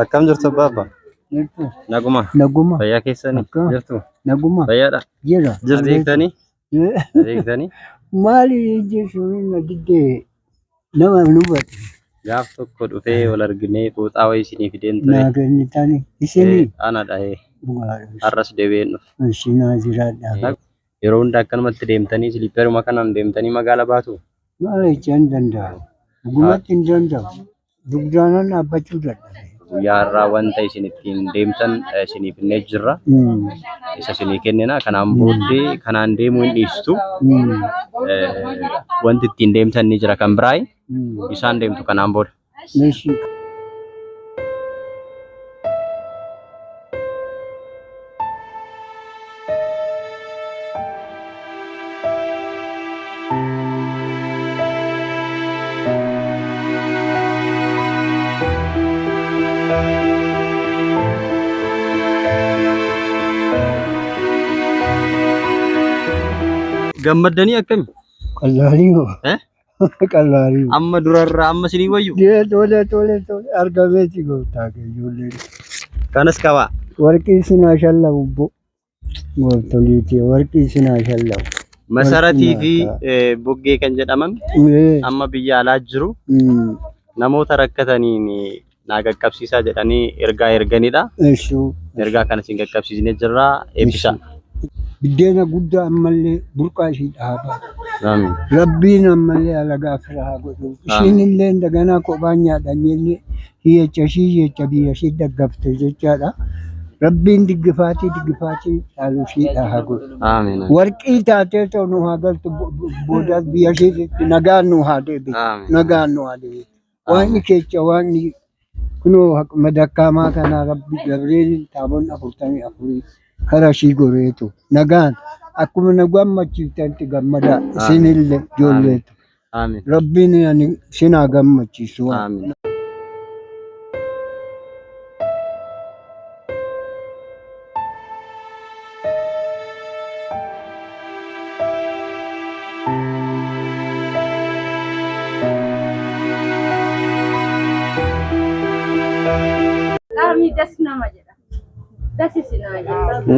Akkam jirtu abbaa abbaa? Jirtu. Naguma. Naguma. Fayyaa keessanii? Akkam. Jirtu. Naguma. Fayyaadha. Jira. Jirtu eegtanii? Eegtanii? Maali jechuun na diddee nama hin hubatu. Gaaf tokko dhufee wal arginee fooxaa wayii isinii fideen ture. Naa kennitani. Isinii. Anadha. Dhugaadha. Har'as deebi'een dhufe. Isinaa jiraadha. Yeroo hunda akkanumatti deemtanii siliipperuma kanaan deemtanii magaala baatu? Maal jechaa hin danda'amu. Dhugumatti hin danda'amu. Dugdaanan dhaabbachuu dadhabe. Guyyaa har'aa wanta isin ittiin deemtan isinii finnee jirra. Isa isinii kennina. Kanaan booddee kanaan deemuu hin dhiistu. Wanti ittiin deemtan ni jira kan biraayi. Isaan deemtu kanaan booda. Meeshii. Gammaddanii akkami? Qallaalii hoo? Eh? Qallaalii. Amma durarraa amma isinii wayyu? Jee tole tole tole argameeti gooftaa kee ijoolleen. Kanas qabaa. Warqii sinaa shallamu bo. Gooftoliitii warqii sinaa shallamu. Masaratii fi Warqii Boggee kan jedhaman Mee. amma biyya alaa jiru. Namoota rakkataniin naa qaqqabsiisaa jedhanii ergaa erganidha. Ishuu. Ergaa kana isin qaqqabsiisnee jirra. Eebbisa. Biddeena guddaa ammallee burqaa ishii dhaabaa. Amiin. Rabbiin ammallee alagaa fira haa godhu. Ishiin illee daganaa kophaan nyaadhan jennee hiyyecha ishii hiyyecha biyya ishii daggafte jechaadha. Rabbiin diggifaatii diggifaatii caalu ishiidha haa godhu. Amiin. Warqii taatee ta'u nu haa galtu booda biyya ishiitti nagaan nu haa deebitu. Amiin. Nagaan nu haa deebitu. Waaqni keecha waaqni kunoo madakkaamaa kanaa rabbi Gabri'eeliin taabonni 44 kara ishii goreetu nagaan akkuma na gammachiiftanitti gammadaa isinillee ijoolleetu. Amiin. Rabbiin ani isin haa gammachiisu. Amiin. Qaamni das nama jedha. Das isin haa jedhu. Na